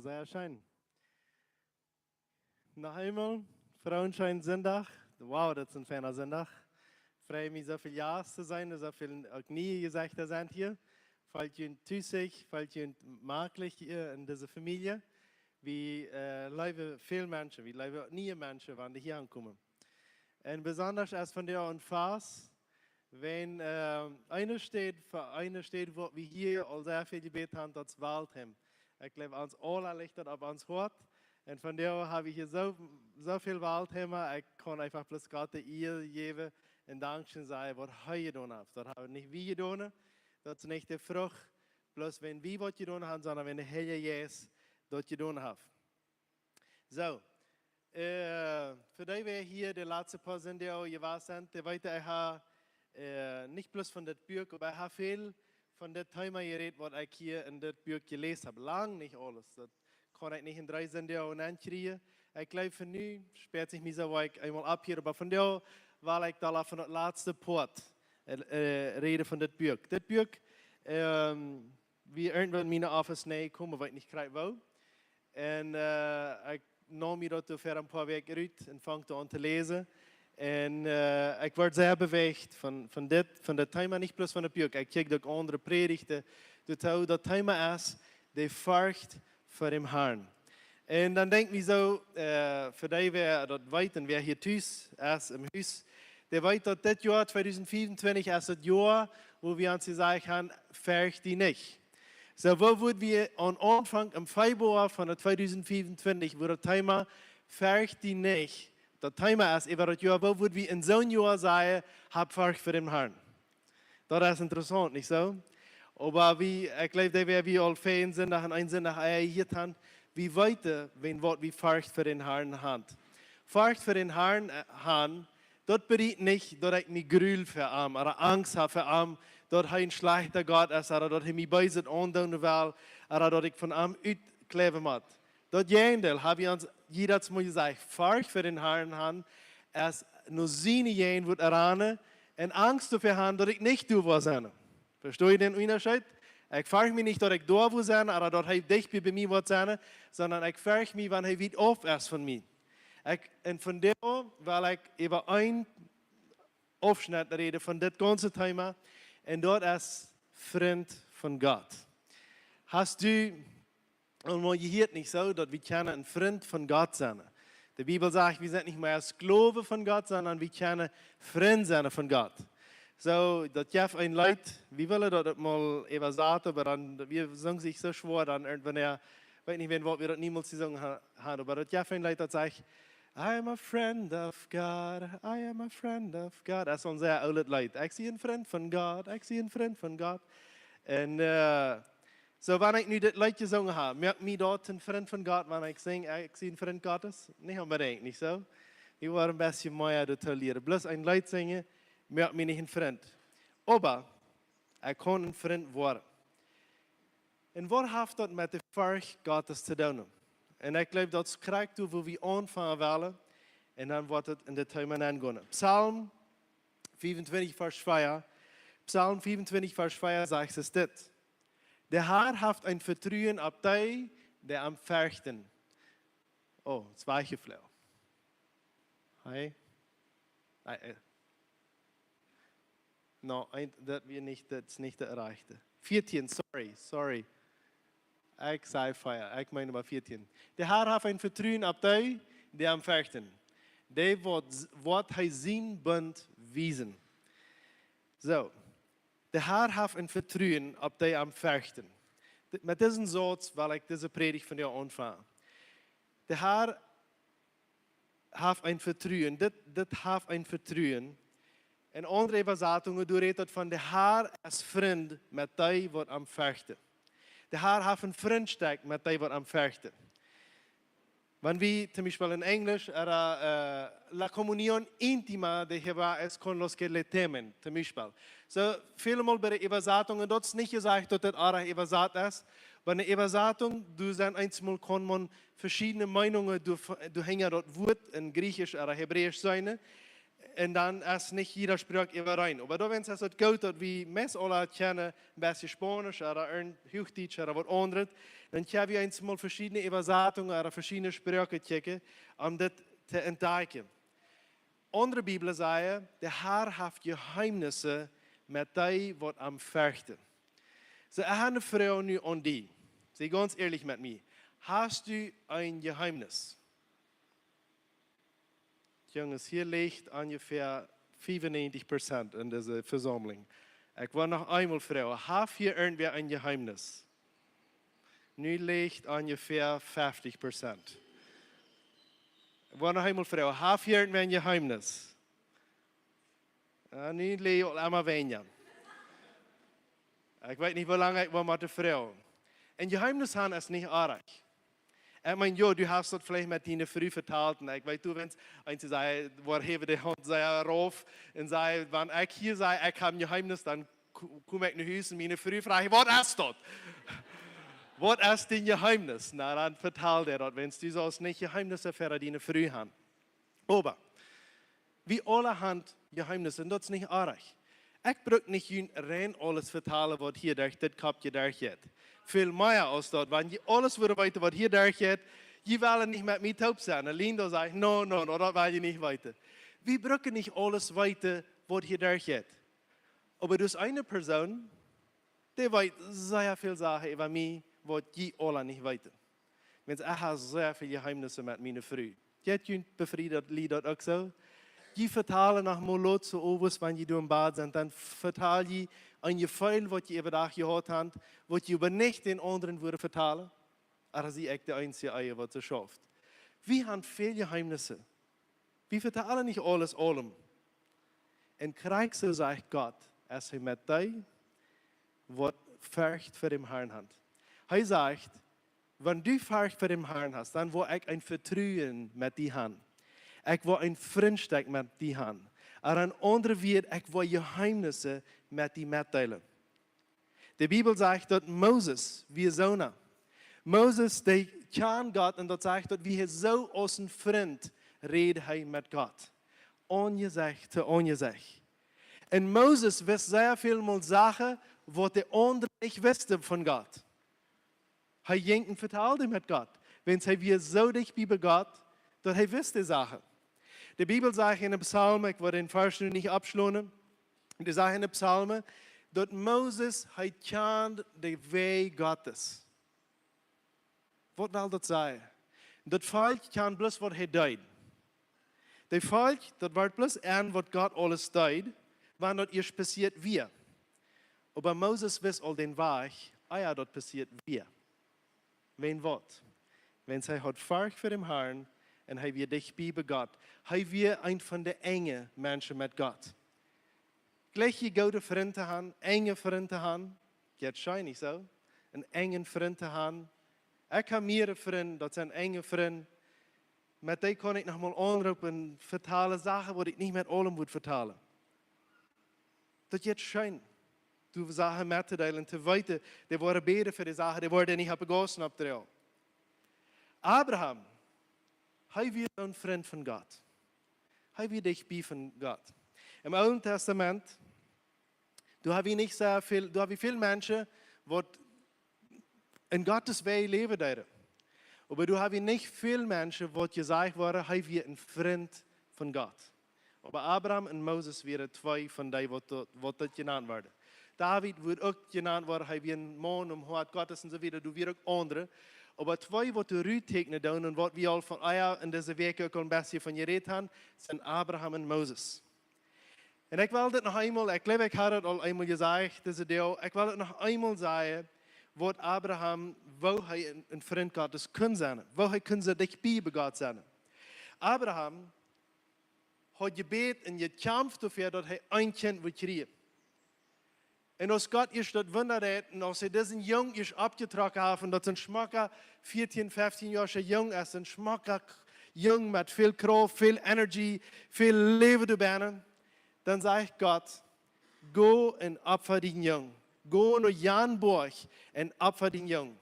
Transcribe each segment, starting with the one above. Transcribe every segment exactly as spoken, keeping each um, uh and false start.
Sea scheen. Noch eemol, frohen scheenen Sindach. Wow, daut es een feina Sindach. Frei mie, soo väl Jast to seenen, soo väl uk niee Jesecha sent hia. Felt junt tus, felt junt maklich hia en dise Famielje. Wie, äh, leewen väl Menschen, wie leewen uk niee Menschen, wan dee hia aunkomen. Un besonda es vondoag een Fast, wan, äh, eene Städ, fa eene Städ, wua wie hia aul sea väl jebät haben, daut es Waldheim. Ekj jleew, ons aula licht daut opp ons Hoat. Un vondoag hab wie hia soo, soo väl Waldheima, ekj kaun eefach bloos Gott de Ea jäwen un Dankscheen sajen, waut hee jedonen haft. Daut hab nich wie jedonen, daut es nich de Frucht, bloos wan wie waut jedonen haben, sonda wan de Heilje Jeist daut jedonen haft. Soo, äh, fa dee, wäa hia de latste poa Sindach jewast sent, dee weeten, ekj hab, äh, nich bloos von dit Buak, oba ekj hab väl von dit Thema jerät, waut ekj hia en dit Buak jeläst hab. Lang nich aules. Daut kaun ekj nich en dree Sindach nenkjrieen. Ekj jleew, fa nu späat sikj mie soo, wua ekj eemol opphieren, oba vondoag well ekj doa von daut latste Poat, äh, äh, räden von dit Buak. Dit Buak, ähm, wia irjentwan en mien Office nenjekomen, weet nich krakjt woo. Un, äh, ekj neem mie daut doa fa een poa Wäakj rut un funk doa aun to läsen. Un, äh, ekj wort sea bewäacht von, von dit, von daut Thema, nich bloos von daut Buak. Ekj kjikj uk aundre Prädichten, daut, daut Thema es de Forcht fa däm Harn. Un dan denkj ekj mie soo, äh, fa dee, wäa daut weet un wäa hia tus es em Hus, dee weet, daut dit Joa tweedusent fiefuntwintich es daut Joa, wua wie ons jesajcht haben, fercht die nich. Soo, woo wudd wie aum Aunfank em Februar von daut tweedusent fiefuntwintich, wua daut Thema fercht die nich, daut Thema es äwa daut Joa, woo wudd wie en soon Joa sajen, hab Forcht fa däm Harn? Daut es interessaunt, nich soo? Oba wie, ekj jleew, dee, wäa wie aul väl Sindach un een Sindach ea jehieet haben, wie weeten, wan waut wie Forcht fa däm Harn haben. Forcht fa däm Harn, äh, haben, daut bediet nich, daut ekj mie grul fa am, ooda Angst hab fa am, daut hee een schlajchta Gott es, ooda daut hee mie Beeset aundoonen well, ooda daut ekj von am utkjliewen mott. Daut Jäajendeel, hab ekj ons jieda Mol jesajcht, Forcht fa däm Harn haben, es no siene Jäajenwuat ranen un Angst doafäa haben, daut ekj nich doa woa sennen. Vestonen jie dän Unjascheet? Ekj fercht mie nich, daut ekj doa woa sennen, ooda daut hee dicht bie, bie mie woat sennen, sonda ekj fercht mie, wan hee wiet auf es von mie. Ekj, un vondoag well ekj äwa een Aufschnett räden von dit gaunze Thema, un daut es Frint von Gott. Hast du aul mol jehieet, nich soo, daut wie kjennen een Frint von Gott sennen? De Bibel sajcht, wie sent nich mea Sklowen von Gott, sonda wie kjennen Frind sennen von Gott. Soo, daut jeft een Leet, wie wellen daut mol äwasaten, oba dan, wie sungen sikj soo schwoa, dan irjentwanea, weet nich, wan, waut wie daut niemols jesungen ha-, haben, oba daut jeft een Leet, daut sajcht, "I am a friend of God, I am a friend of God." Daut es een sea oolet Leet. "Ekj sie een Frint von Gott, ekj sie een Frint von Gott." Un, äh, soo, wan ekj nu dit Leet jesungen hab, moakt mie daut een Frint von Gott, wan ekj sinj, ekj sie een Frint Gottes? Nich onbedinjt, nich soo? Wie woaren een bät mea doatoo lieren. Bloos een Leet sinjen, moakt mie nich een Frint. Oba ekj kaun een Frint woaren. Un waut haft daut met de Forcht Gottes to doonen? Un ekj jleew, daut es krakjt doa, wua wie aunfangen wellen. Un dan woat et en daut Thema nengonen. Psalm fiefuntwintich, Varsch vea. Psalm fiefuntwintich, Varsch vea sajcht es dit: "De Har haft een Vetruen opp dee, dee am ferchten." Oh, es wajchjefloagen. Hei. Ei, äh. No, eent, daut wia nich, daut es nich de rajchte. Vieetieen, sorry, sorry. Ekj saj vea, ekj meen oba vieetieen. "De Har haft een Vetruen opp dee, dee am ferchten. Dee woat, woat hee sien Bunt wiesen." Soo, de Har haft een Vetruen opp dee am ferchten. Dit, met disen Sauz well ekj dise Prädicht vondoag aunfangen. De Har haft een Vetruen, dit, dit haft een Vetruen. En aundre Äwasatungen, doa rät daut von: "De Har es Frint met dee, waut am ferchten." De Har haft een Frintstekj met dee, waut am ferchten. Wan wie toom Biespel en Enjlisch, ooda, äh, "La comunión íntima de Jehová es con los que le temen", toom Biespel. Soo, väle Mol bie de Äwasatungen, daut es nich jesajcht, daut daut oajch äwasat es, bie eene Äwasatunk, doa sent eensmol, kaun maun veschiedne Meenungen doa, doa hinja daut Wuat en Griechisch ooda Hebräisch seenen. Un dan es nich jieda Sproak äwareen. Oba doawäajen es daut goot, daut wie meist aula kjennen een bät Spaunisch ooda een Huachdietsch ooda waut aundret. Dan kjenn wie eemol veschiedne Äwasatungen ooda veschiedne Sproaken kjikjen, om dit to entdakjen. Aundre Bibeln sajen, de Har haft Jeheemnissen met dee, waut am ferchten. Soo, ekj hab eene Froag nu aun die. Sie gaunz ierlich met mie. Hast du een Jeheemnis? Junges, hia licht onjefäa fiefunnäajentich Prozent en dise Vesaumlunk. Ekj well noch eemol froagen, haft hia irjentwäa een Jeheemnis? Nu licht onjefäa feftich Prozent. Ekj well noch eemol froagen, haft hia irjentwäa een Jeheemnis? Jo, nu licht aul emma weinja. Ekj weet nich, woo lang ekj woa motten froagen. Een Jeheemnis han es nich oajch. Ekj meen, jo, du hast daut veleicht met diene Fru vetalt. Un ekj weet, du, wan eena säd, woa hee de Haunt sea rauf un säd, wan ekj hia saj, ekj hab een Jeheemnis, dan ko-, kom ekj no Hus un miene Fru fracht, waut es daut? Waut es dien Jeheemnis? Na, dan vetalt hee daut, wan du saust nich Jeheemnisse ver diene Fru han. Oba wie aula han Jeheemnisse, un daut es nich oajch. Ekj bruk nich junt rein aules vetalen, waut hia derch dit Kopp derchjeit. Väl mea aus daut, wan jie aules wudden weeten, waut hia derchjeit, jie wellen nich met mie toop sennen. Linda sajcht, no, no, no, daut well jie nich weeten. Wie bruken nich aules weeten, waut hia derchjeit. Oba doa es eene Persoon, dee weet sea väl Sachen äwa mie, waut jie aula nich weeten. Wiels ekj hab sea väl Jeheemnisse met miene Fru. Jeit junt befriet daut Lied daut uk soo? Jie vetalen noch mol lot soo owes, wan jie doa em Bad sent, dan vetal jie een Jefeel, waut jie äwa Dach jehaut han, waut jie oba nich dän aundren wudden vetalen. Oba sie ekj de eensje Ehe, waut soo schauft? Wie han väl Jeheemnisse. Wie vetalen nich aules aulem. Un krakjt soo sajcht Gott, aus hee met dee, waut Forcht ver däm Harn han. Hee sajcht, wan du Forcht ver däm Harn hast, dan woa ekj een Vetruen met die han. Ekj woa een Frintschap met die han. Ooda een aundret Wuat, ekj woa Jeheemnisse met die metdeelen. De Bibel sajcht, daut Moses wia soona. Moses, dee kjand Gott, un daut sajcht, daut wia hee soo aus een Frint, räd hee met Gott. Aunjesecht to Aunjesecht. Un Moses wist sea väl mol Sachen, waut de aundre nich wisten von Gott. Hee jinkj un vetald met Gott. Wiels hee wia soo dicht bie Gott, daut hee wist de Sachen. De Bibel sajcht en de Psalmen, ekj woa dän Varsch nu nich aufschlonen, dee sajcht en de Psalmen, daut Moses, hee kjand de Wäaj Gottes. Waut well daut sajen? Daut Volkj kjand bloos, waut hee deed. Daut Volkj, daut wort bloos enn, waut Gott aules deed, wan daut ieescht passieet wia. Oba Moses wist aul dän Wajch, ea daut passieet wia. Wäajen waut? Wiels hee haud Forcht ver däm Harn un hee wia dicht bie Gott. Hee wia een von de enje Menschen met Gott. Jlikj jie goode Frind to han, enje Frind to han? Jeit scheen, nich soo? Een enjen Frint to han. Ekj hab mearere Frind, daut sent enje Frind. Met dee kaun ekj noch mol aunroopen un vetalen Sachen, waut ekj nich met aulem wudd vetalen. Daut jeit scheen, die Sachen mettodeelen, to weeten, dee woaren bäden fa dee Sachen, dee woaren nich opp de Gaussen oppdroagen. Abraham, hee wia een Frint von Gott. Hee wia dicht bie von Gott. Em Oolen Tastament, doa hab wie nich soo väl, doa hab wie väl Menschen, waut en Gott siene Wäaj läwen deeden. Oba doa hab wie nich väl Menschen, waut jesajcht woaren, hee wia een Frint von Gott. Oba Abraham un Moses wieren twee von dee, waut daut, waut daut jenant worden. David woat uk jenant worden, hee wia een Maun om Hoat Gottes un soo wieda, doa wieren uk aundre. Oba twee, waut doa rutteekjnen doonen un waut wie aul von, ea, en dise Wäakj uk aul een bät von jerät han, sent Abraham un Moses. Un ekj well dit noch eemol, ekj jleew, ekj hab daut aul eemol jesajcht, dise Deel, ekj well daut noch eemol sajen, waut Abraham, woo hee een, een Frint Gottes kunn sennen, woo hee kunn soo dicht bie Gott sennen. Abraham haud jebät un jekjamft doafäa, daut hee een Kjint wudd kjrieen. Un aus Gott ieescht daut Wunda deed, un aus hee disen Jung ieescht oppjetrocken haud, un daut een schmocka, vieetieen, feftieen Joa Jung es, een schmocka Jung met väl Krauft, väl Energie, väl Läwen doabennen, dan sajcht Gott, go un opfa dien Jung. Go no jan Boajch un opfa dien Jung.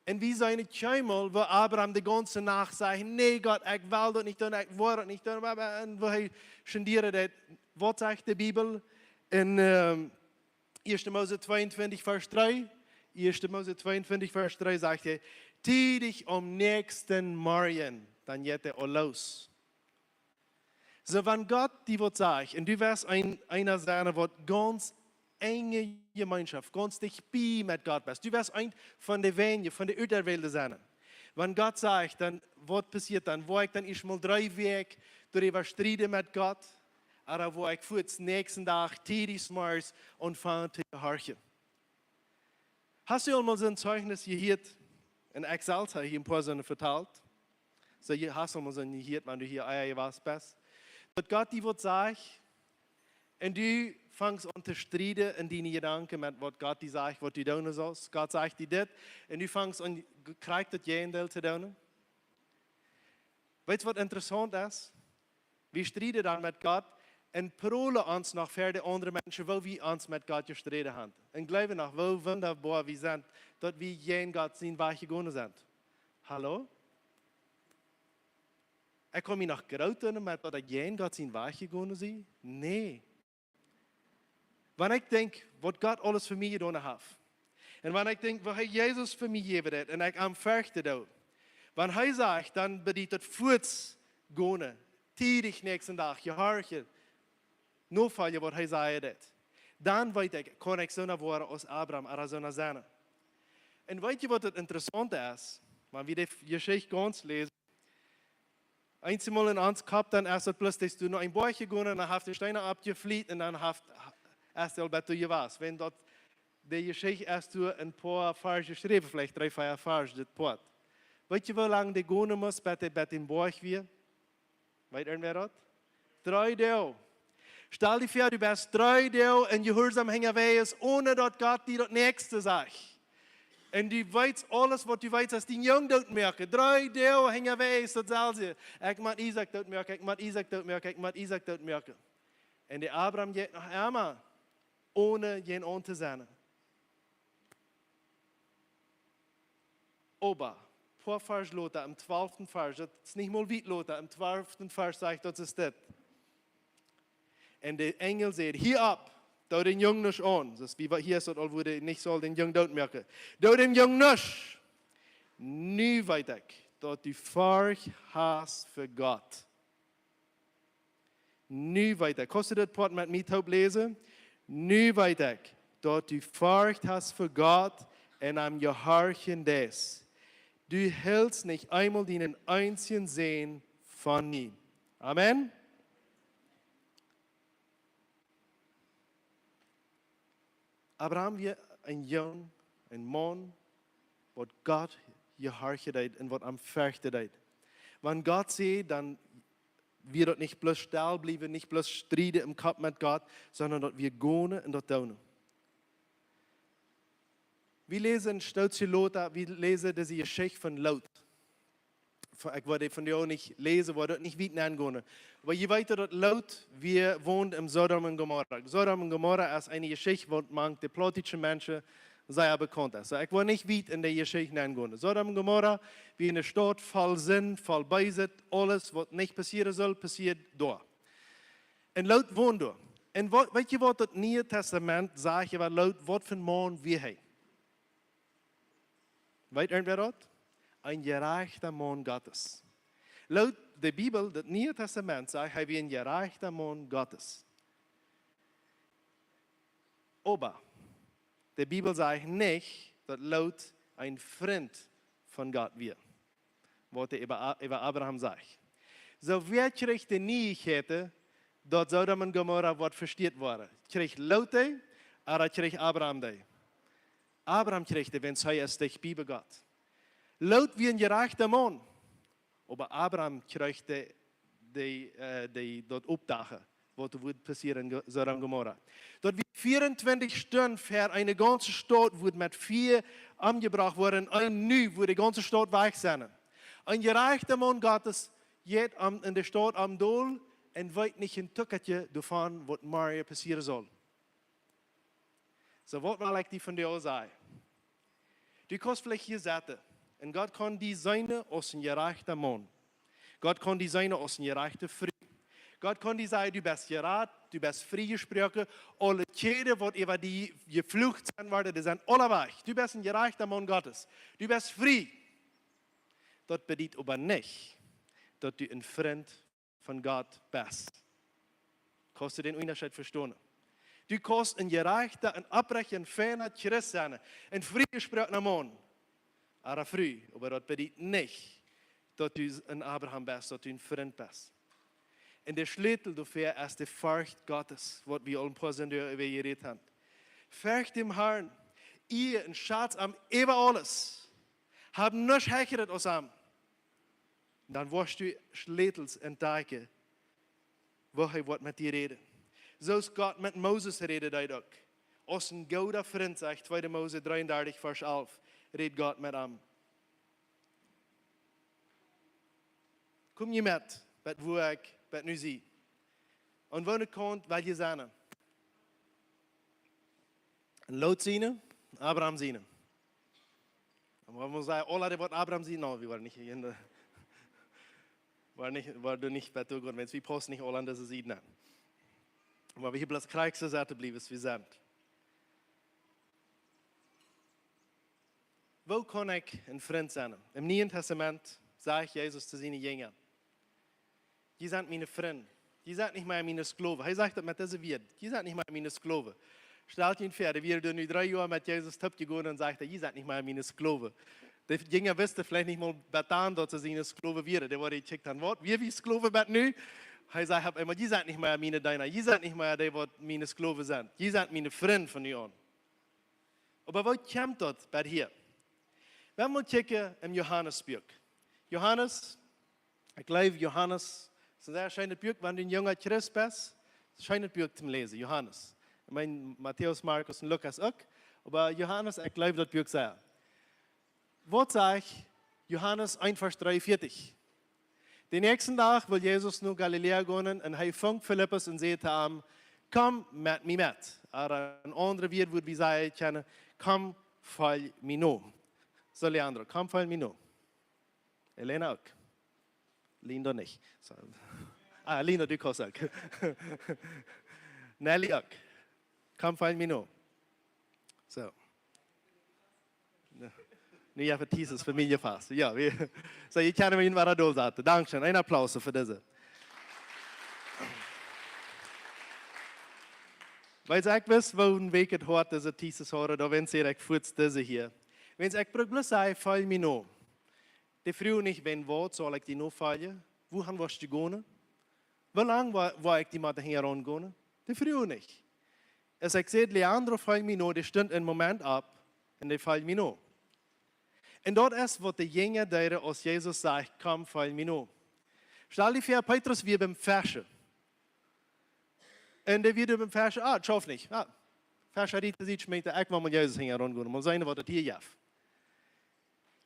Un wie seenen kjeenmol, woo Abraham de gaunze Nacht säd: "Nä, Gott, ekj well daut nich doonen, ekj woa daut nich doonen." Bla, bla, un woo hee schendieet daut. Waut sajcht de Bibel en, ähm, Ieeschte Mose tweeuntwintich, Varsch dree? Ieeschte Mose tweeuntwintich, Varsch dree sajcht hee: "Tiedich aum näakjsten Morjen, dan jeit hee aul loos." Soo, wan Gott die waut sajcht, un du woascht een, eena sennen, waut gaunz enge Jemeenschoft, gaunz dicht bie met Gott best. Du woascht eent von de weinje, von de Uterwählde sennen. Wan Gott sajcht, dan, waut passieet dan? Woa ekj dan ieescht mol dree Wäakj doaräwa strieden met Gott? Ooda woa ekj fuaz näakjsten Dach tiedich zemorjes aunfangen to jehorchen? Hast du aul mol soon Zeichnis jehieet? Un ekj selfst hab hia een poa soone vetalt. Soo, du hast aul mol soon jehieet, wan du hia ea jewast best. Daut Gott die waut sajcht, un du fangst aun to strieden en diene Jedanken met waut Gott die sajcht, waut du doonen saust. Gott sajcht die dit, un du fangst aun, krakjt daut Jäajendeel to doonen. Weetst waut interessaunt es? Wie strieden dan met Gott un prolen ons noch ver de aundre Menschen, woo wie ons met Gott jestrieden haben. Un jleewen noch, woo wundaboa wie sent, daut wie jäajen Gott sienen Wajch jegonen sent. Hallo? Ekj kaun mie noch groot doonen met daut ekj jäajen Gott sienen Wajch jegonen sie? Nä. Wan ekj denkj, waut Gott aules fa mie jedonen haft, un wan ekj denkj, waut hee Jesus fa mie jejäft haft, un ekj am ferchten doo, wan hee sajcht, dan bediet daut fuaz gonen, tiedich näakjsten Dach, jehorchen, nofoljen waut hee sajen deit. Dan weet ekj, kaun ekj soona woaren aus Abraham, ooda soona sennen. Un weetst waut daut Interessaunte es? Wan wie de Jeschicht gaunz läsen, eensjemol en ons Kopp, dan es daut bloos, daut du no een Boajch jegonen, dan haft de Steena aufjeflieet un dan haft, es daut aul bät doa jewast. Wan daut, de Jeschicht es doa een poa Varsch jeschräwen, veleicht dree, vea Varsch, dit Poat. Weetst woo lang dee gonen must, bat dee, bat dee em Boajch wia? Weet irjentwäa daut? Dree Doag. Stal die väa, du best dree Doag en Jehuarsaum unjawäajes, onen daut Gott die daut näakjste sajcht. Un du weetst aules waut du weetst, es dien Jung doot moaken. Dree Doag unjawäajes, daut sell see. Ekj mott Isaak doot moaken, ekj mott Isaak doot moaken, ekj mott Isaak doot moaken. Un de Abraham jeit noch emma, onen jäajen aun to sennen. Oba, poa Varsch lota, em twalften Varsch, daut es nich mol wiet lota, em twalften Varsch sajcht daut, es dit. Un de Enjel säd: "Hia opp, doo dän Jung nuscht aun." Soo aus wie hia es daut aul, woo dee nich saul dän Jung doot moaken. "Doo dän Jung nuscht. Nu weet ekj, daut du Forcht hast fa Gott." Nu weet ekj, kaust du dit Poat met mie toop läsen? "Nu weet ekj, daut du Forcht hast fa Gott un am jehorchen deist. Du hilst nich eemol dienen eensjen Sän von mie." Amen. Abraham wia een Jung, een Maun, waut Gott jehorchen deed un waut am ferchten deed. Wan Gott säd, dan wia daut nich bloos stell bliewen, nich bloos strieden em Kopp met Gott, sonda daut wia gonen un daut doonen. Wie läsen een Stootje lota, wie läsen dise Jeschicht von Lot. Ekj woa dee vondoag nich läsen, woa doa nich wiet nengonen. Oba jie weeten daut Lot, wia, wond en Sodom un Gomorra. Sodom un Gomorra es eene Jeschicht, waut mank de plautdietsche Menschen sea bekaunt es. Soo, ekj woa nich wiet en de Jeschicht nengonen. Sodom un Gomorra, wia eene Staut voll Sind, voll Beeset, aules waut nich passieren sull, passieed doa. Un Lot wond doa. Un waut, weetst du waut daut Niee Tastament sajcht äwa Lot, waut fa een Maun wia hee? Weet irjentwäa daut? Een jerajchta Maun Gottes. Lot, de Bibel, daut Niee Tastament sajcht, hee wia een jerajchta Maun Gottes. Oba de Bibel sajcht nich, daut Lot een Frint von Gott wia, waut hee äwa, äwa Abraham sajcht. Soo, wäa kjrieech de Nieichkjeiten, daut Sodom un Gomorra woat vestieet woaren? Kjrieech Lot dee, ooda kjrieech Abraham dee? Abraham kjrieech dee, wiels hee es dicht bie Gott. Lot wia een jerajchta Maun, oba Abraham kjrieech dee, dee, äh, dee daut oppdachen, waut doa wudd passieren en Ge-, Sodom un Gomorra. Daut wia veeruntwintich Stunden ver eene gaunze Staut wudd met Fia omjebrocht woaren, un nu wudd de gaunze Staut wajch sennen. Een jerajchta Maun Gottes jeit om, en de Staut om dol un weet nich een Tuckertje doavon, waut morjen passieren saul. Soo, waut well ekj die vondoag sajen? Du kaust veleicht hia sitten. Un Gott kaun die seenen aus een jerajchta Maun. Gott kaun die seenen aus eene jerajchte Fru. Gott kaun die sajen: Du best jerat, du best friejesproaken, aule Kjäden, waut äwa die jeflucht sent worden, dee sent aula wajch. Du best een jerajchta Maun Gottes. Du best frie. Daut bediet oba nich, daut du een Frint von Gott best. Kaust du dän Unjascheet vestonen? Du kaust een jerajchta, een opprechta, een feina Christ sennen, een friejesproakna Maun ooda Fru, oba daut bediet nich, daut du een Abraham best, daut du een Frint best. Un de Schlätel doafäa es de Forcht Gottes, waut wie aul een poa Sindach äwa jerät haben. Forcht dän Harn, ea un schatz am äwa aules. Hab nuscht hechret aus am. Dan woascht du Schlätels entdakjen, woo hee woat met die räden. Soo aus Gott met Moses räden deed uk. Aus een gooda Frint, sajcht tweede Mose dreeundartich, Varsch alf, rät Gott met am. Kom jie met, bat wua ekj bat nu sie. Un woo ekj kaun, well jie sennen. Een Lot sienen, Abraham sienen. Un wan wie sajen, aula dee waut Abraham sienen, no, wie woaren nich hia enne, woaren nich, woaren doa nich bat doa gonen, wiels wie paussen nich aula aun dise Sied aun. Oba wie hia bloos krakjt soo setten bliewen, aus wie sent. Woo kaun ekj een Frint sennen? Em Nieen Testament sajcht Jesus to siene Jinja: Jie sent miene Frind. Jie sent nich mea miene Sklowen. Hee sajcht daut met dise Wieed: Jie sent nich mea miene Sklowen. Stalt junt väa, dee wieren doa nu dree Joa met Jesus toop jegonen un sajcht hee: Jie sent nich mea miene Sklowen. De Jinja wisten veleicht nich mol bat dan, daut see siene Sklowen wieren. Dee worden jekjikjt aun: Waut, wie, wie Sklowen bat nu? Hee sajcht opp eemol: Jie sent nich mea miene Deena. Jie sent nich mea dee, waut miene Sklowen sent. Jie sent miene Frind von nu aun. Oba woo kjemt daut bat hia? Wie motten kjikjen em Johanes Buak. Johanes, ekj jleew, Johanes es een sea scheenet Buak, wan du een junga Christ best. Scheenet Buak toom läsen, Johanes. Ekj meen, Matäus, Markus un Lukas uk. Oba Johanes, ekj jleew daut Buak sea. Waut sajcht Johanes eent, Varsch dreeunvieetich? Dän näakjsten Dach wull Jesus no Galiläa gonen un hee funk Filippus un säd to am: Komm met mie met. Ooda een aundra Wieed wudd wie sajen kjennen: Komm, folj mie no. Soo, Leandro, komm, folj mie no. Elena uk. Linda nich. Soo. Ah, Linda, du kaust uk. Nelly uk. Komm, folj mie no. Soo. Nu, nu jeft et Tisus Famielje Fast. Jo, wie, soo, jie kjennen mie wada dolsaten. Dankscheen. Een Applaus fa dise. Wiels ekj wist, woo een weekjet Hoat dise Tisus hauden, doawäajen säd ekj fuaz dise hia. Wiels ekj bruck bloos sajen: Folj mie no. Dee fruach nich: Wan, waut saul ekj die nofoljen? Wuahan woascht du gonen? Woo lang woa, woa ekj die met hinjaraun gonen? Dee fruach nich. Aus ekj säd: Leandro, folj mie no, dee stunt een Moment opp un dee foll mie no. Un daut es, waut de Jinja deeden, aus Jesus säd: Komm, folj mie no. Stal die väa, Petrus wia biem Feschen. Un dee wia biem Feschen: Ah, ekj schauf nich. Ah, Fescheriet, dee sitt, schmeet, ekj well met Jesus hinjaraun gonen, mol seenen, waut daut hia jeft.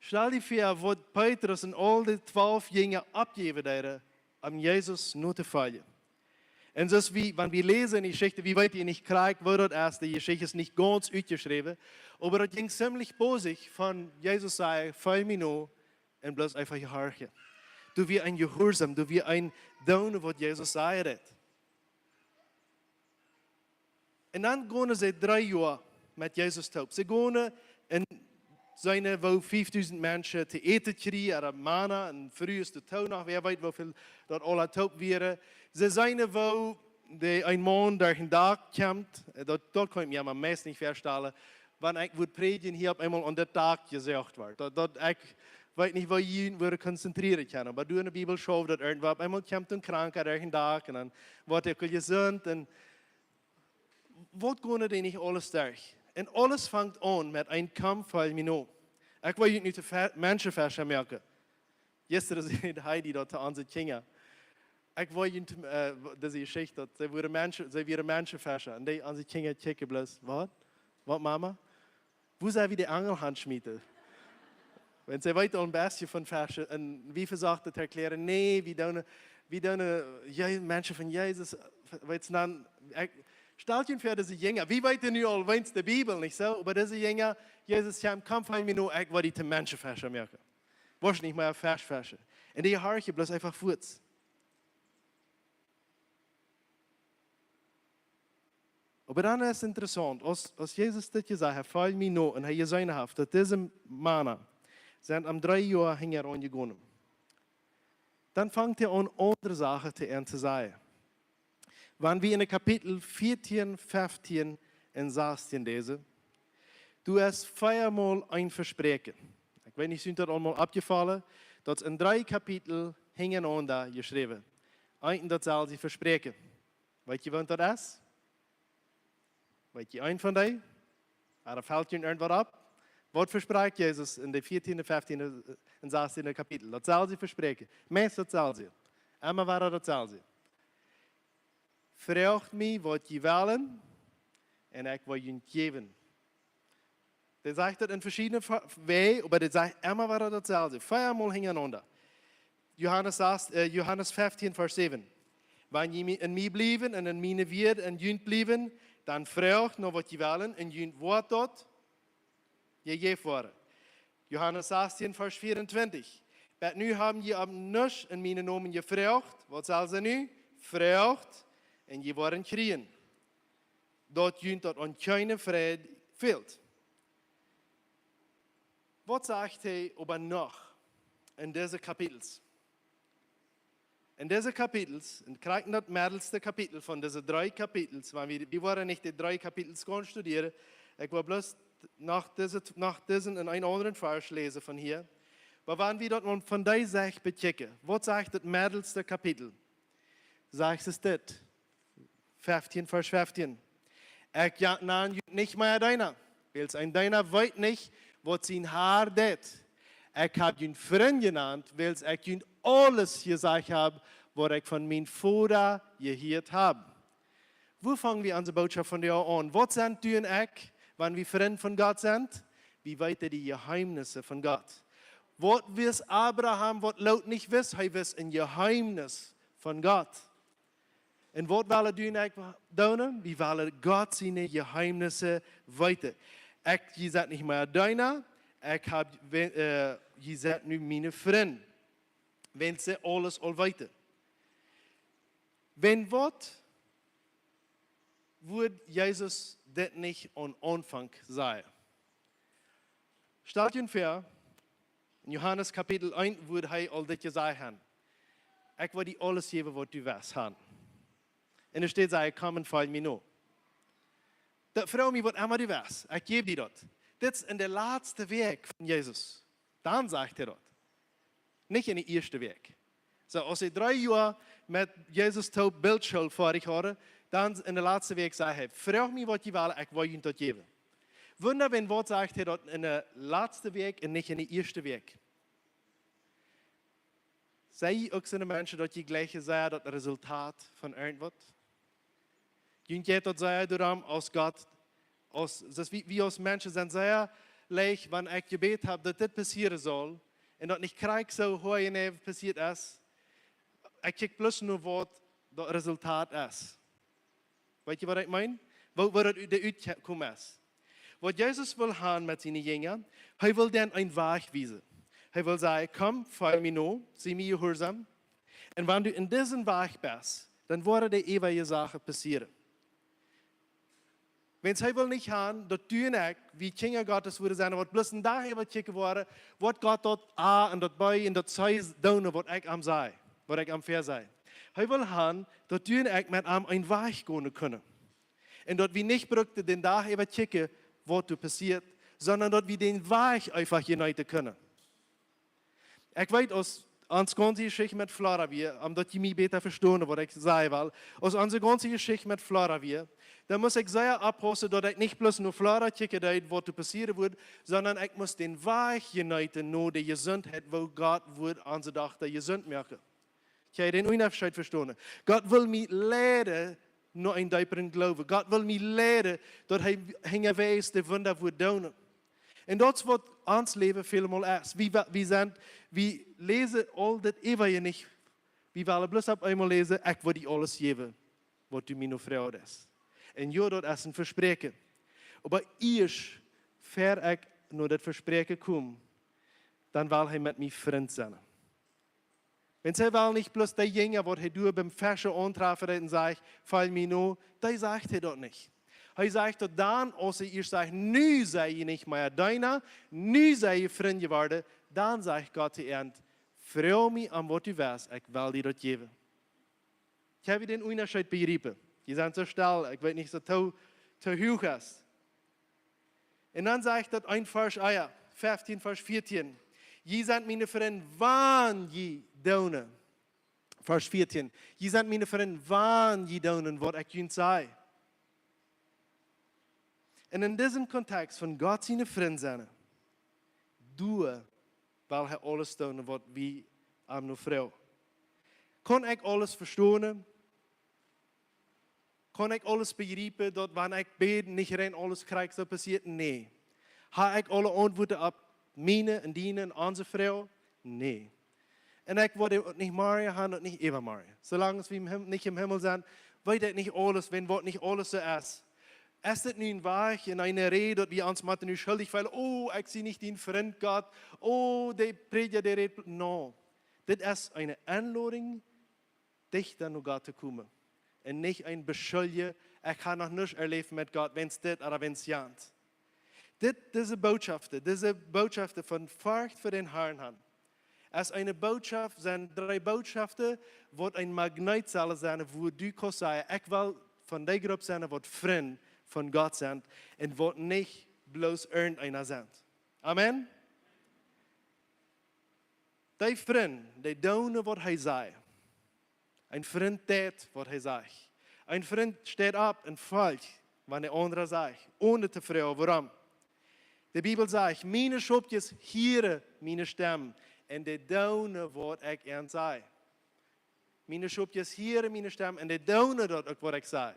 Stal die väa, waut Petrus un aul dee twalf Jinja oppjäwen deeden, om Jesus notofoljen. Un soo aus wie, wan wie läsen enne Jeschicht, wie weeten nich krakjt, woo daut es, de Jeschicht es nich gaunz utjeschräwen, oba daut jinkj zimlich bosich von Jesus sajen: Folj mie no, un bloos eefach jehorchen. Doa wia een Jehuarsaum, doa wia een doonen, waut Jesus sajen deed. Un dan gonen see dree Joa met Jesus toop. See gonen un seenen, woo fiefdusent Menschen to äten kjrieen, ooda Mana un Frues doatoo noch, wäa weet, woo väl daut aula toop wieren. See seenen, woo dee een Maun derch een Dak kjemt. Daut, daut kaun ekj mie mau meist nich väastalen, wan ekj wudd prädjen, hia opp eemol aun daut Dak jesocht woat. Daut, daut, ekj weet nich, woo jie wudden konzentrieren kjennen, oba doa enne Bibel schauft daut irjentwoo, opp eemol kjemt een Kranka derch een Dak un dan woat hee jesunt un waut gonen dee nich aules derch? Un aules fangt aun met een: Komm, folj mie no. Ekj well junt nu to Fe-, Menschenfescha moaken. Jistren säd Heidi daut to onse Kjinja. Ekj well junt, äh, dise Jeschicht, daut see wieren Menschen, see wieren Menschenfescha. Un dee, onse Kjinja kjikjen bloos: Waut? Waut, Mama? Woo sell wie de Angel hanschmieten? Wan see weet aul een bät von Feschen, un wie vesieekjen to erklären: Nä, wie doonen, wie doonen, äh, Je-, Menschen von Jesus, äh, weetst, dan, ekj, stalt junt väa, dise Jinja, wie weeten nu aul, weens de Bibel, nich soo? Oba dise Jinja, Jesus säd: Komm, folj mie no, ekj well die to Menschenfescha moaken. Woascht nich mea Fesch feschen. Un dee horchen bloos eefach fuaz. Oba dan es interessaunt, aus, aus Jesus dit jesajcht haft: "Folj mie no", un hee jeseenen haft, daut dise Mana sent am dree Joa hinjaraun jegonen, dan fangt hee aun, aundre Sachen to an to sajen. Wan wie en Kapitel vieetieen, feftieen un sastieen läsen, doa es veamol een Vespräakjen. Ekj weet nich, es junt daut aul mol oppjefollen, daut es en dree Kapitel hinjarenaunda jeschräwen. Eent, daut sell see vespräakjen. Weet jie, waut daut es? Weet jie een von dee? Ooda felt junt irjentwaut opp? Waut vesprakjt Jesus en de vieetieen, feftieen un sastieen Kapitel? Daut sell see vespräakjen. Meist daut sell see. Emma wada daut sell see: "Froagt mie, waut jie wellen, un ekj woa junt jäwen." Dee sajcht daut en veschiedne Fa-, Wäaj, oba dee sajcht emma wada daut sell see. Veamol hinjarenaunda. Johanes sas-, äh, Johanes feftieen, Varsch säwen: "Wan jie mie, en mie bliewen un en miene Wieed en junt bliewen, dan froagt no waut jie wellen, un junt woat daut jejäft woaren." Johanes sastieen, Varsch vieeuntwintich: "Bat nu haben jie om nuscht en mienen Nomen jefroagt", waut sell see nu? "Froagt, un jie woaren kjrieen, daut junt daut aun kjeene Freid fält." Waut sajcht hee oba noch en dise Kapitels? En dise Kapitels, en krakjt daut meddelste Kapitel von dise dree Kapitels, wan wie, wie woaren nich de dree Kapitels gonen studieren, ekj well bloos noch dise, noch disen un een aundren Varsch läsen von hia. Oba wan wie daut mol von dee Sicht bekjikjen, waut sajcht daut meddelste Kapitel? Sajcht et dit, feftieen, Varsch feftieen: "Ekj ja-, nan junt nich mea Deena, wiels een Deena weet nich, waut sien Har deit. Ekj hab junt Frind jenant, wiels ekj junt aules jesajcht hab, waut ekj von mienen Voda jehieet hab." Woo fangen wie onse Bootschoft vondoag aun? Waut sent du un ekj, wan wie Frind von Gott sent? Wie weeten de Jeheemnisse von Gott. Waut wist Abraham, waut Lot nich wist? Hee wist een Jeheemnis von Gott. Un waut wellen du un ekj doonen? Wie wellen Gott siene Jeheemnisse weeten. Ekj, jie sent nich mea Deena, ekj hab, äh, jie sent nu miene Frind, wiels see aules aul weeten. Wan waut wudd Jesus dit nich aum Aunfank sajen? Stalt junt väa, en Johanes Kapitel eent wudd hee aul dit jesajcht han: "Ekj woa die aules jäwen, waut du west han." Un doa steit, saj: "Komm un folj mie no. Daut, froag mie waut emma du west, ekj jäw die daut." Dit es en de latste Wäakj von Jesus. Dan sajcht hee daut. Nich en de ieeschte Wäakj. Soo, aus see dree Joa met Jesus toop Bildschool foadich hauden, dan en de latste Wäakj säd hee: "Froag mie waut jie wellen, ekj woa junt daut jäwen." Wunda, wan waut sajcht hee daut en de latste Wäakj un nich en de ieeschte Wäakj? Sent jie uk soone Menschen, daut jie jlikjen sea daut Resultat von irjentwaut? Junt jeit daut sea doaromm, aus Gott, aus, daut wie, wie aus Menschen sent sea leicht, wan ekj jebät hab, daut dit passieren saul, un daut nich krakjt soo hia en Läwen passieet es, ekj kjikj bloos no waut daut Resultat es. Weet jie, waut ekj meen? Woo, woo daut ut-, de Utkom es. Waut Jesus well han met siene Jinja, hee well an eenen Wajch wiesen. Hee well sajen: "Komm, folj mie no, sie mie jehuarsom. Un wan du en disen Wajch best, dan woaren de äwaje Sachen passieren." Wan hee well nich han, daut du un ekj, wie Kjinja Gottes wudden sennen, waut bloos een Dach äwa kjikjen woaren, waut Gott daut A un daut B un daut C doonen, waut ekj am saj, waut ekj am väasaj. Hee well han, daut du un ekj met am eenen Wajch gonen kjennen. Un daut wie nich bruckten dän Dach äwa kjikjen, waut doa passieet, sonda daut wie dän Wajch eefach jeneeten kjennen. Ekj weet, aus onse gaunze Jeschicht met Flora wia, om daut jie mie bäta vestonen, waut ekj sajen well, aus onse gaunze Jeschicht met Flora wia, dan must ekj sea oppaussen, daut ekj nich bloos no Flora kjikjen deed, waut doa passieren wudd, sonda ekj must dän Wajch jeneeten no de Jesuntheit, woo Gott wudd onse Dochta jesunt moaken. Kjenn jie dän Unjascheet vestonen? Gott well mie leiden no eenen deepren Gloowen. Gott well mie leiden, daut hee hinjawäajes de Wunda wudd doonen. Un daut es, waut ons Läwen välmol es. Wie, wie sent, wie läsen aul dit äwaje nich. Wie wellen bloos opp eemol läsen: "Ekj woa die aules jäwen, waut du mie no froagst." Un jo, daut es een Vespräakjen. Oba ieescht, ea ekj no daut Vespräakjen kom, dan well hee met mie Frint sennen. Wan hee well nich bloos dee Jinja, waut hee doa biem Feschen auntrafen deed un säd: "Folj mie no", dan sajcht hee daut nich. Hee sajcht daut dan, aus hee ieescht sajcht: "Nu sie jie nich mea Deena, nu sie jie Frind jeworden", dan sajcht Gott to an: "Froag mie om waut du west, ekj well die daut jäwen." Ekj hab dän Unjascheet bejräpen. Jie sent soo stell, ekj weet nich, aus daut too, too huach es. Un dan sajcht daut en Varsch, ah jo, feftieen, Varsch vieetieen: "Jie sent miene Frind, wan jie doonen." Varsch vieetieen: "Jie sent miene Frind, wan jie doonen waut ekj junt saj." Un en disen Kontext von Gott siene Frind sennen, doa well hee aules doonen waut wie am no froagen. Kaun ekj aules vestonen? Kaun ekj aules bejräpen, daut wan ekj bäd, nich rein aules krakjt soo passieet? Nä. Ha ekj aule Auntwuaten opp miene un diene un onse Froagen? Nä. Un ekj woa daut nich morjen han, daut nich äwamorjen. Soo lang aus wie em Him-, nich em Himmel sent, weet ekj nich aules, wan waut nich aules soo es. Es dit nu een Wajch un eene Räd, daut wie ons motten nu schuldich feelen? "Oh, ekj sie nich dien Frint, Gott. Oh, de Prädja, dee rät." No. Dit es eene Enlodunk, dichta no Gott to komen. Un nich een Beschuljen: "Ekj hab noch nuscht erläft met Gott, wan dit ooda wan jant." Dit, dise Bootschoften, dise Bootschoften von Forcht fa dän Harn han, es eene Bootschoft, sent dree Bootschoften, waut een Magnet sellen sennen, wua du kaust sajen: "Ekj well von dee Grupp sennen, waut Frind von Gott sent un waut nich bloos irjenteena sent." Amen? Dee Frind, dee doonen waut hee sajcht. Een Frint deit waut hee sajcht. Een Frint steit opp un folcht, wan de aundra sajcht, onen to froagen wuarom. De Bibel sajcht: "Miene Schopkjes hieren miene Stemm, un dee doonen waut ekj an saj." Miene Schopkjes hieren miene Stemm un dee doonen daut uk, waut ekj saj.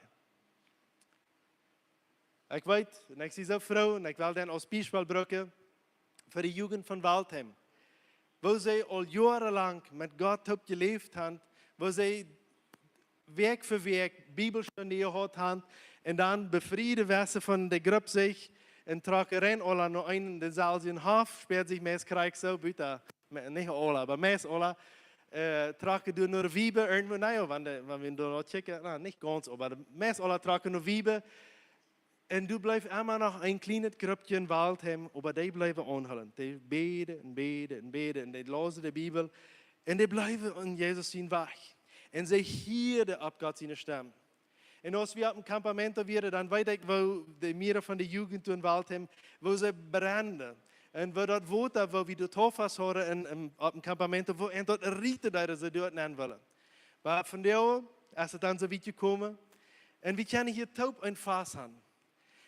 Ekj weet, un ekj sie soo froo, un ekj well dän aus Biespel brucken fa de Jugend von Waldheim, woo see aul joarenlang met Gott toop jeläft han, woo see Wäakj fa Wäakj Bibelstund jehaut han, un dan befrieden wesen von de Grupp sikj, un trocken rein aula no eenen, dän selwjen Hoff, spält sikj meist krakjt soo, buta, me-, nich aula, oba meist aula, äh, trocken doa no Wiebe, irjentwoo, na jo, wan de, wan wie doa no kjikjen, na, nich gaunz, oba de meist aula trocken no Wiebe. Un doa bleef emma noch een kjlienet Gruppkje en Waldheim, oba dee bleewen aunhoolen. Dee bäden un bäden un bäden un dee lausen de Bibel. Un dee bleewen aun Jesus sien Wajch. Un see hieden opp Gott siene Stemm. Un aus wie opp een Campamento wieren, dan weet ekj, woo de mierere von de Jugend doa en Waldheim, woo see brenden. Un woo daut Wota, woo wie doa Tofas hauden en, en, opp een Campamento, woo, un daut rieten deed, see doa nenn wullen. Oba vondoag es et dan soo wiet jekomen. Un wie kjennen hia toop een Fast han.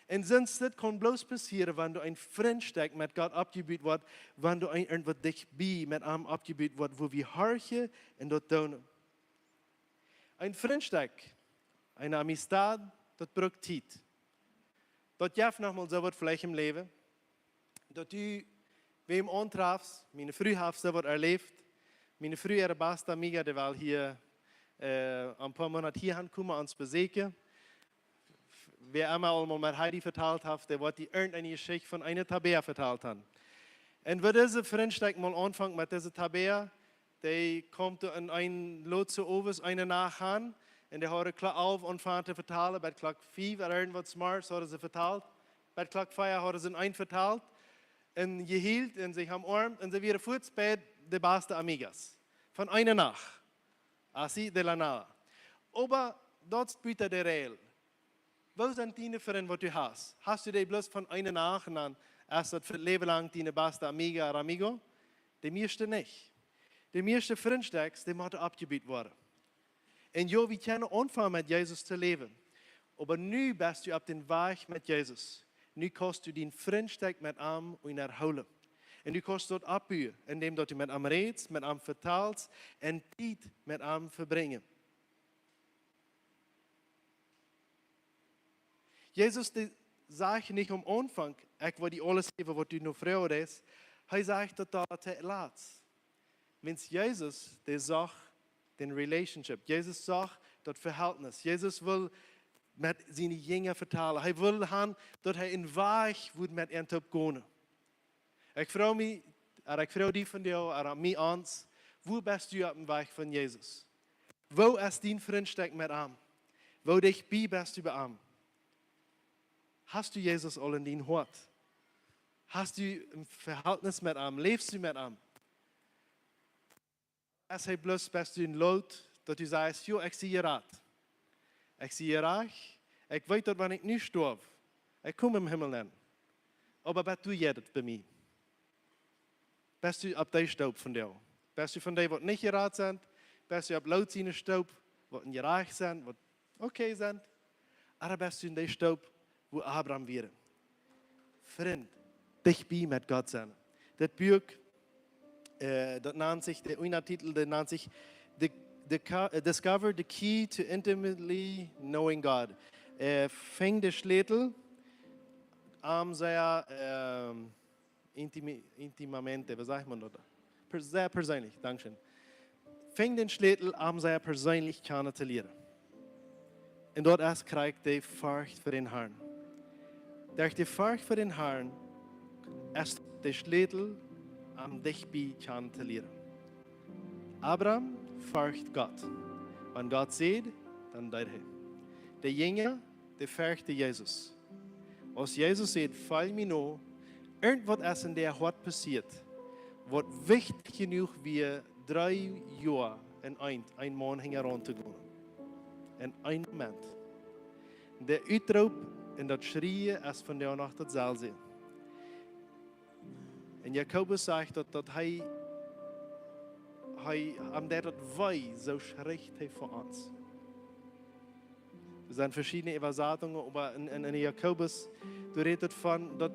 Un sinds dit kaun bloos passieren, wan doa een Frintstekj met Gott oppjebut woat, wan doa een, irjentwaut dicht bie met am oppjebut woat, wua wie horchen un daut doonen. Een Frintstekj, eene Amistad, daut brukt Tiet. Daut jeft noch mol soo waut veleicht em Läwen, daut du wäm auntrafst. Miene Fru haft soo waut erläft. Miene Fru äare basta amiga, dee well hia, äh, een poa Moonat hia aunkomen, ons beseakjen. Wäa emma aul mol met Heidi vetalt haft, dee woat die irjenteene Jeschicht von eene Tabea vetalt han. Un woo dise Frintstekj mol aunfunk met dise Tabea, dee kjemt doa en een Lotse owes eene Nacht han, un dee hauden Klock alf aunjefongen to vetalen, bat Klock fief ooda irjentwaut zemorjes hauden see vetalt, bat Klock vea hauden see een vetalt, un jehielt un sikj omoarmt, un see wieren fuaz bie de basta amigas. Von eene Nacht. Así de la nada. Oba daut es buta de Räajel. Woo sent diene Frind, waut du hast? Hast du dee bloos von eene Nacht un dan es daut fa daut Läwen lang diene basta amiga ooda amigo? De mieeschte nich. De mieeschte Frintstekjs, dee motten oppjebut woaren. Un jo, wie kjennen aunfangen met Jesus to läwen. Oba nu best du opp dän Wajch met Jesus. Nu kaust du dien Frintstekj met am unjahoolen. Un du kaust daut oppbuen, endäm daut du met am rätst, met am vetalst un Tiet met am vebrinjst. Jesus, dee sajcht nich aum Aunfank: "Ekj woa die aules jäwen, waut du no froagst." Hee sajcht daut doa toolatst. Wiels Jesus, dee sucht dän Relationship. Jesus sucht daut Vehältnis. Jesus wull met siene Jinja vetalen. Hee wull han, daut hee een Wajch wudd met an toop gonen. Ekj froag mie, Oba ekj froag die vondoag, oba mie ons, woo best du opp dän Wajch von Jesus? Woo es dien Frintstekj met am? Woo dicht bie best du bie am? Hast du Jesus aul en dien Hoat? Hast du een Vehältnis met am? Läfst du met am? Es hee bloos, best du een Lot, daut du sajchst: "Jo, ekj sie jerat. Ekj sie jerat. Ekj weet daut, wan ekj nu stoaw, ekj kom em Himmel nenn. Oba bat doa jeit et bie mie." Best du opp dee Stoop vondoag? Best du von dee, waut nich jerat sent? Best du opp Lot siene Stoop, waut jerat sent, waut okay sent? Oba best du en dee Stoop, wua Abraham wia? Frint, dicht bie met Gott sennen. Dit Buak, äh, daut nant sikj, de Unjatitel, daut nant sikj The, the, Ca- äh, Discover the Key to Intimately Knowing God. Äh, Finj dän Schlätel, am sea, ähm, intimi- intimamente, woo sajcht maun daut? Per- sea perseenlich, dankscheen. Finj dän Schlätel, am sea perseenlich kjanen to lieren. Un daut es krakjt de Forcht fa dän Harn. Derch de Forcht fa dän Harn es de Schlätel, am dicht bie kjanen to lieren. Abraham forcht Gott. Wan Gott säd, dan deed hee. De Jinja, dee forchten Jesus. Aus Jesus säd: "Folj mie no", irjentwaut es en däa Hoat passieet, waut wichtich jenuach wia, dree Joa en een, een Maun hinjaraun to gonen. En een Moment. De Utroop un daut Schrieen es vondoag noch daut selwje. Un Jakobus sajcht daut, daut hee, hee, am deit daut wee, soo schricht hee fa ons. Doa sent veschiedne Äwasatungen, oba en, en, en Jakobus, doa rät et von, daut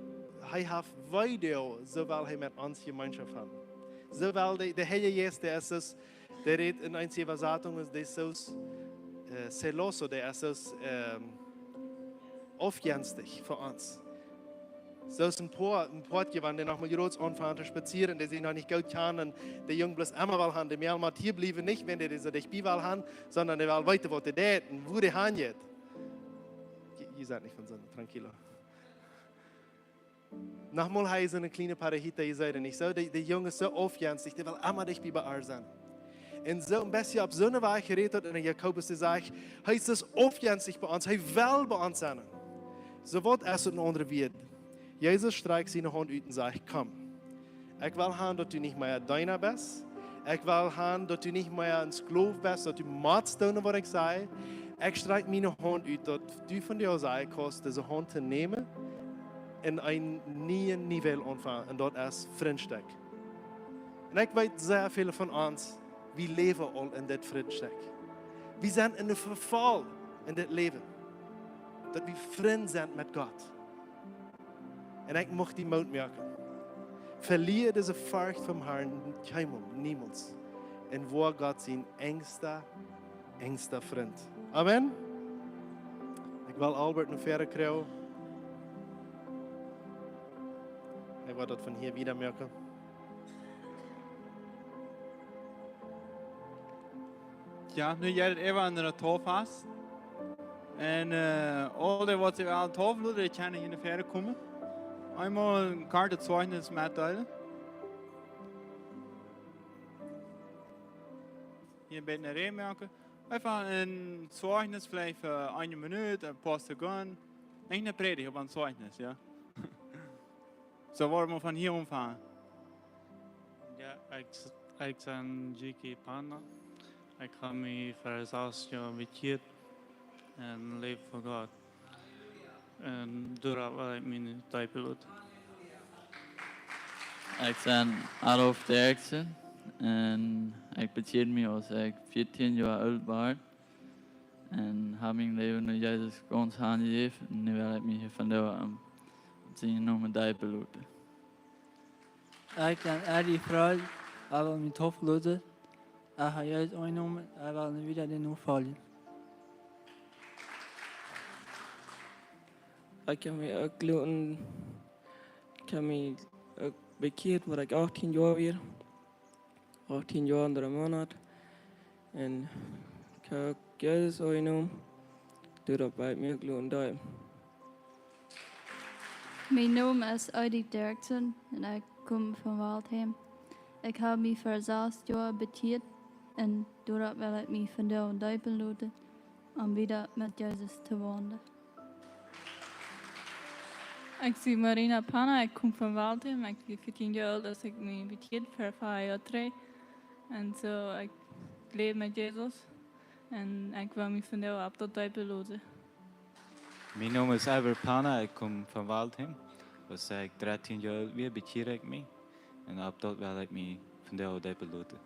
hee haft wee, soo well hee met ons Jemeenschoft haben. Soo well de, de Heilje Jeist, dee es soo, dee rät en eenje Äwasatungen, dee es soo, äh, celoso, dee es soo, ähm, aufjenstich fa ons. Soo aus een Poa, een Poa, wan dee noch mau jrod aunfangt to spazieren, dee sikj noch nich goot kjanen, dee Jung bloos emma well haben, dee mea mott hia bliewen, nich wan dee soo dicht bie well haben, sonda dee well weeten, waut dee deit un wua dee han jeit. Jie, jie sent nich von Sind, tranquilo. Noch mol, hee es soone kjliene Parajita, jie seenen nich soo, dee, dee Jung es soo aufjenstich, dee well emma dicht bie, bie ar sennen. Un soo een bät opp soone Wies rät daut en Jakobus, dee sajcht, hee es soo aufjenstich bie ons, hee well bie ons sennen. Soo waut es et en aundre Wieed? Jesus strakjt siene Haunt ut un sajcht: "Komm. Ekj well han, daut du nich mea Deena best. Ekj well han, daut du nich mea een Sklow best, daut du motst doonen, waut ekj saj. Ekj strakj miene Haunt ut, daut du vondoag sajen kaust, dise Haunt to nämen un een nieet Läwen aunfangen." Un daut es Frintstekj. Un ekj weet, sea väle von ons, wie läwen aul en dit Frintstekj. Wie sent en dän Vefall en dit Läwen, daut wie Frind sent met Gott. Un ekj mucht die Moot moaken. Velia dise Forcht vom Harn kjeenmol, niemols. Un woa Gott sien enjsta, enjsta Frint. Amen. Ekj well Albert no väaren kjrieen. Hee woat daut von hia wieda moaken. Jo, nu jeit et äwa aun de Taufas. Un, äh, aul dee, waut sikj aul Tauf loten, dee kjennen hia no väaren komen. Eemol een kortet Zeichnis metdeelen. Hia een bät Räd moaken. Eefach een Zeichnis, veleicht fa eene Minut, een poa Sekunden. Nich eene Prädicht, oba een Zeichnis, jo. Soo woaren wie von hia aunfangen. Jo, ekj, ekj sie Jiki Panda. Ekj hab mie ver sas Joa bekjieet un läw fa Gott. Un doaropp well ekj mie deepen loten. Ekj sie Adolf Derksen un ekj bekjieed mie aus ekj vieetieen Joa oolt wia. Un hab mien Läwen aun Jesus gaunz hanjejäft. Un nu well ekj mie hia vondoag aun sienen Nomen deepen loten. Ekj sie Eddie Freud, ekj well mie deepen loten. Ekj hab Jesus aunjenomen, ekj well nu wieda dän nofoljen. Ekj hab mie uk loten, ekj hab mie uk bekjieet, wan ekj achtieen Joa wia. Achtieen Joa un dree Moonat. Un ekj hab Jesus aunjenomen. Doaropp well ekj mie uk loten deepen. Mien Nomen es Eddie Derksen un ekj Kom von Waldheim. Ekj hab mie ver sas Joa bekjieet un doaropp well ekj mie vondoag deepen loten, om wieda met Jesus to waundlen. Ekj sie Marina Panna, ekj kom von Waldheim. Ekj sie vieetieen Joa oolt, aus ekj mie bekjieed ver fief Joa trigj. Un soo, ekj läw met Jesus. Un ekj well mie vondoag opp daut deepen loten. Mien Nomen es Albert Panna, ekj kom von Waldheim. Aus ekj dartieen Joa oolt wia, bekjieed ekj mie. Un opp daut well ekj mie vondoag deepen loten.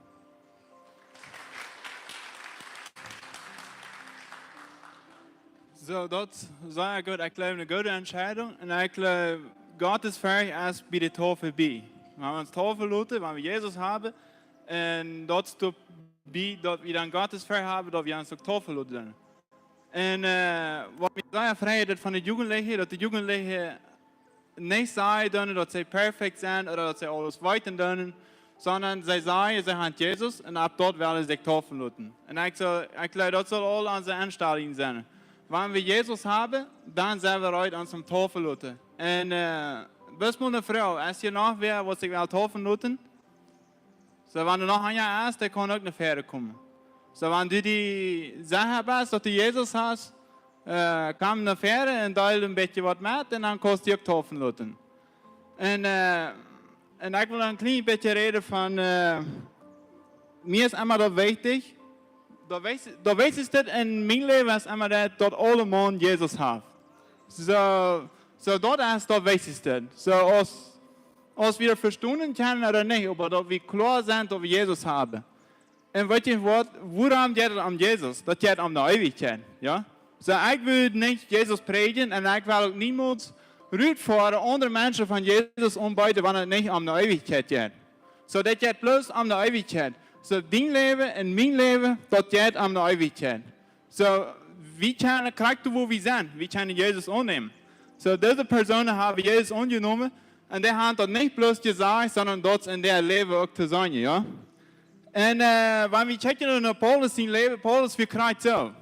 Soo, daut es sea goot. Ekj jleew, eene goode Entscheidunk. Un ekj jleew, Gott es fa ons bie de Tafel bie. Wan wie ons deepen loten, wan wie Jesus haben, un daut es bie, daut wie dan Gott es fa haben, daut wie ons uk deepen loten. Un, äh, waut mie sea freit, daut von de Jugendliche, daut de Jugendliche nich sajen doonen, daut see perfekt sent ooda daut see aules weeten doonen, sonda see sajen, see haben Jesus un opp daut wellen see sikj deepen loten. Un ekj saj, ekj jleew, daut saul aul onse Enstalunk sennen. Wan wie Jesus haben, dan sent wie reed, ons deepen loten. Un, äh, bloos mol eene Froag, es hia noch wäa, waut sikj well deepen loten? Soo, wan doa noch eena es, dee kaun uk no väaren komen. Soo, wan du die secha best, daut du Jesus hast, äh, komm no väaren un deel een bät waut met un dan kaust du uk deepen loten. Un, äh, un ekj well een kjlien bät räden von, äh, mie es emma daut wichtich, daut wichtich-, daut wichtichste en mien Läwen es emma daut, daut aule Maun Jesus haft. Soo, soo daut es daut wichtichste. Soo aus aus wie daut vestonen kjennen ooda nich, oba daut wie kloa sent, daut wie Jesus haben. Un weet jie waut, wuarom jeit daut om Jesus? Daut jeit om de Eewichkjeit, jo? Soo, ekj well nich Jesus prädjen un ekj well uk niemols rutfoaren, aundre Menschen von Jesus aunbeeden, wan et nich om de Eewichkjeit jeit. Soo, daut jeit bloos om de Eewichkjeit. Soo, dien Läwen un mien Läwen, daut jeit om de Eewichkjeit. Soo, wie kjennen krakjt wua wie sent, wie kjennen Jesus aunnämen. Soo, dise Persoonen haben Jesus aunjenomen un dee haben daut nich bloos jesajcht, sonda daut es en äa Läwen uk to seenen, jo? Un, äh, wan wie kjikjen no Paulus sien Läwen, Paulus wia krakjt soo.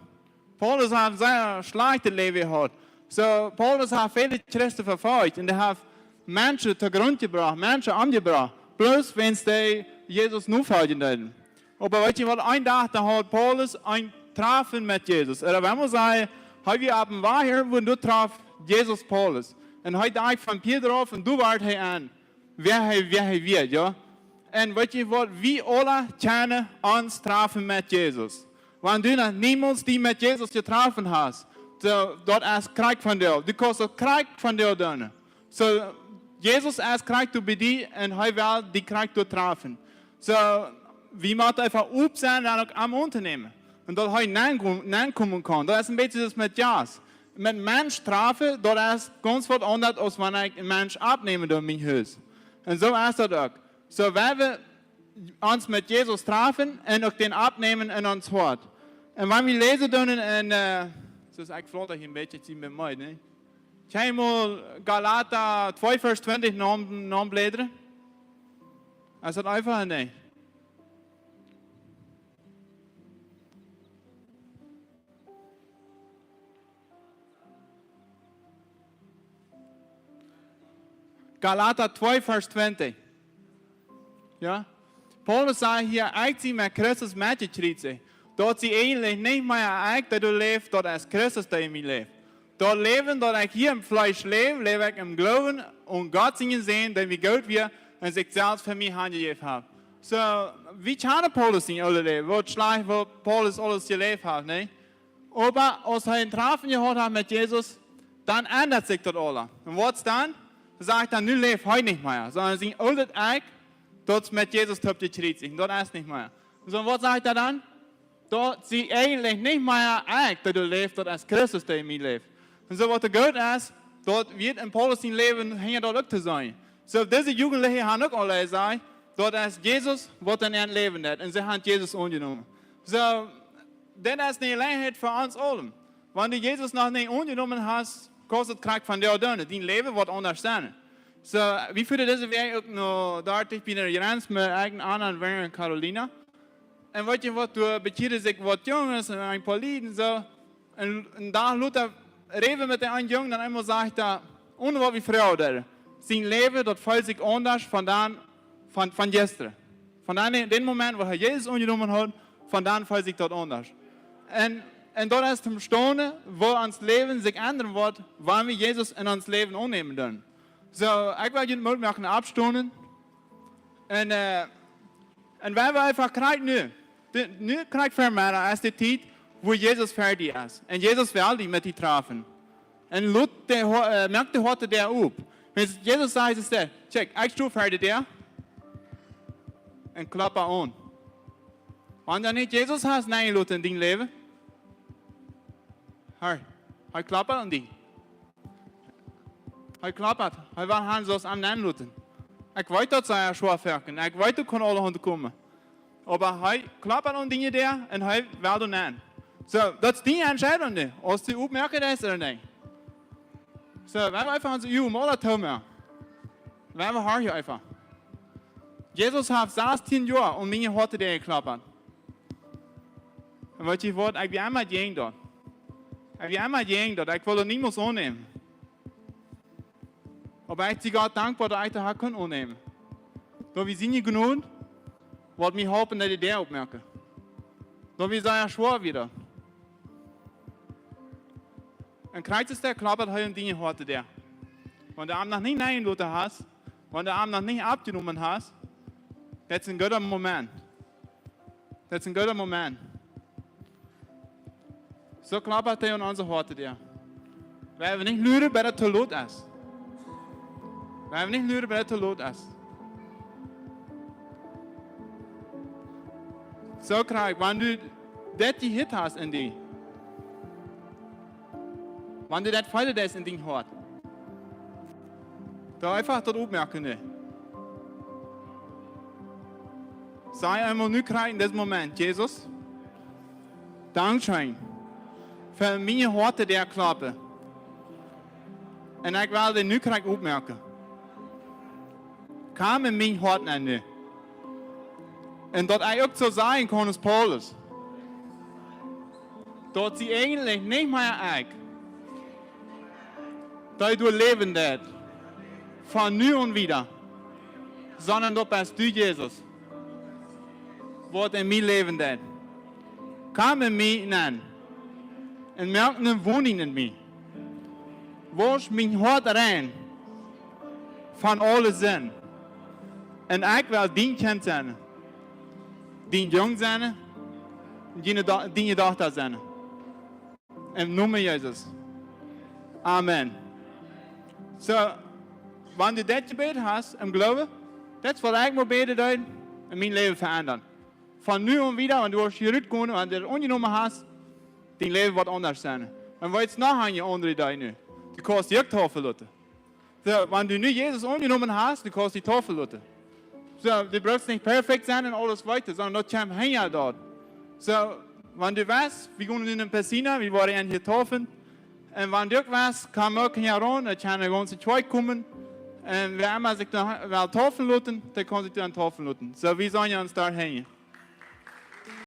Paulus haft een sea schlajchtet Läwen jehaut. Soo, Paulus haft väle Christen vefolcht un dee haft Menschen to Grunt jebrocht, Menschen omjebrocht, bloos wiels dee Jesus nofoljen deeden. Oba weet jie waut, een Dach, doa haud Paulus een Trafen met Jesus. Ooda wan wie sajen, hee wia opp dän Wajch irjentwua un doa trof Jesus Paulus. Un hee denkjt von Piet rauf un doa wort hee aun, wäa hee, wäa hee wia, jo. Un weet jie waut, wie aule kjennen ons trafen met Jesus. Wan du noch niemols die met Jesus jetroffen hast, soo, daut es krakjt vondoag. Du kaust daut krakjt vondoag doonen. Soo, Jesus es krakjt bie die un hee well die krakjt doa trafen. Soo, wie motten eefach op sennen un uk am aunnämen. Un daut hee nenko-, nenkomen kaun. Daut es een bät soo aus met Jast. Met Mensch trafen, daut es gaunz waut aundret aus wan ekj een Mensch oppnämen doo en mien Hus. Un soo es daut uk. Soo, wan wie ons met Jesus trafen un uk dän oppnämen en ons Hoat. Un wan wie läsen doonen en, äh, soo aus ekj flater hia een bät, ekj sie met mie, nä? Kjenn jie mol Galata twee Varsch twintich nom-, nombläden? Es daut eefach, nä? Galata twee Varsch twintich. Jo? Paulus sajcht hia, ekj sie met Christus metjekjriezicht. Daut sie eejentlich nich mea ekj, dee doa läft, daut es Christus, dee en mie läft. Daut Läwen, daut ekj hia em Fleesch läw, läw ekj em Gloowen aun Gott sienen Sän, dee mie goot wia un sikj selfst fa mie hanjejäft haft. Soo, wie kjanen Paulus sien oolet Läwen, waut schlajcht, waut Paulus aules jeläft haft, nä? Oba aus hee een Trafen jehaut haft met Jesus, dan endat sikj daut aula. Un waut dan? Sajcht hee, nu läft hee nich mea, sonda sien oolet Ekj, daut es met Jesus toop jekjriezicht. Daut es nich mea. Soo, waut sajcht hee dan? Daut sie eejentlich nich mea ekj, dee doa läft, daut es Christus, dee en mie läft. Un soo waut doa goot es, daut wia en Paulus sien Läwen hinja daut uk to seenen. Soo, dise Jugendliche haben uk aul jesajcht, daut es Jesus, waut en äa Läwen deit. Un see haben Jesus aunjenomen. Soo, daut es eene Jeläajenheit fa ons aulen. Wan du Jesus noch nich aunjenomen hast, kaust daut krakjt vondoag doonen. Dien Läwen woat aundasch sennen. Soo, wie fuaren dise Wäakj uk no doa bie de Jrenz met eenen aundren Wern en Carolina. Un weet jie waut, doa bekjieeden sikj waut Junges un een poa Lied un soo. Un een Dach lota räden wie met dän eenen Jung, dan eemol sajcht hee, onen waut wie froagen deeden, sien Läwen, daut feelt sikj aundasch von dan, von, von jistren. Von dan, dän Moment, wua hee Jesus aunjenomen haud, von dan feelt sikj daut aundasch. Un, un daut es toom stonen, woo ons Läwen sikj endren woat, wan wie Jesus en ons Läwen aunnämen doonen. Soo, ekj well junt Moot moaken, oppstonen. Un, äh, un wan wie eefach krakjt nu, de, nu krakjt ver mea es de Tiet, wua Jesus fa die es. Un Jesus well die met die trafen. Un lot de, Ho- äh, moak de Hoat doa op. Wan Jesus sajcht, es daut, check, ekj sto ver de Däa. Un klopp aun. Wan du nich Jesus hast nenjelot en dien Läwen, hee, hee kloppt aun die. Hee kloppt, hee well han, soo aus am nenloten. Ekj weet, daut see schwoa werkjen. Ekj weet, du kaust aulahaunt komen. Oba hee kloppt aun diene Däa un hee well die nen. Soo, daut es diene Entscheidunk nu, aus du oppmoaken deist ooda nich. Soo, wie haben eefach onse Uagen aula toomoaken. Wie haben hia eefach. Jesus haft sastieen Joa aun miene Hoat doa jekloppt. Un weet jie waut, ekj wia emma jäajen daut. Ekj wia emma jäajen daut, ekj wull daut niemols aunnämen. Oba ekj sie Gott dankboa, daut ekj daut ha kunt aunnämen. Daut wia siene Jnod, waut mie holp, daut de Däa oppmoaken. Daut wia sea schwoa wada. Un krakjt soo kloppt hee aun diene Hoat doa. Wan du am noch nich nenjeloten hast, wan du am noch nich oppjenomen hast, daut es een gooda Moment. Daut es een gooda Moment. Soo kloppt hee aun onse Hoat doa. Wie haben nich luaren, bat daut too lot es. Wie haben nich luaren, bat daut too lot es. Soo krakjt, wan du daut jehieet hast en die, wan du daut feelen deist en dien Hoat, dan eefach daut oppmoaken, nä. Saj eemol nu krakjt en dit Moment: Jesus, dankscheen fa miene Hoat doa kloppen. Un ekj well dee nu krakjt oppmoaken. Komm en mien Hoat nenn nu. Un daut ekj uk soo sajen kaun aus Paulus, daut sie eejentlich nich mea ekj, dee doa läwen deit, von nu aun wieda, sonda daut best du, Jesus, waut en mie läwen deit. Komm en mie nenn un moak ne Woninj en mie. Wausch mien Hoat rein von aule Sind. Un ekj well dien Kjint sennen, dien Jung sennen, diene Do-, diene Dochta sennen. Em Nomen Jesus. Amen. Soo, wan du dit jebät hast em Gloowen, daut es waut ekj mott bäden doonen un mien Läwen veendren. Von nu aun wieda, wan du hia rutkommst, wan du daut aunjenomen hast, dien Läwen woat aundasch sennen. Un waut es noch een aundret Dinkj nu? Du kaust die uk deepen loten. Soo, wan du nu Jesus aunjenomen hast, du kaust die deepen loten. Soo, du brukst nich perfekt sennen un aules weeten, sonda daut kjemt hinja daut. Soo, wan du west, wie gonen nu en Piscina, wie woaren hia deepen. Un wan du uk west, komm uk hia raun, daut kjennen gaunze twee komen. Un wäa emma sikj dan well deepen loten, dee kaun sikj dan deepen loten. Soo, wie sellen ons doa hinjen.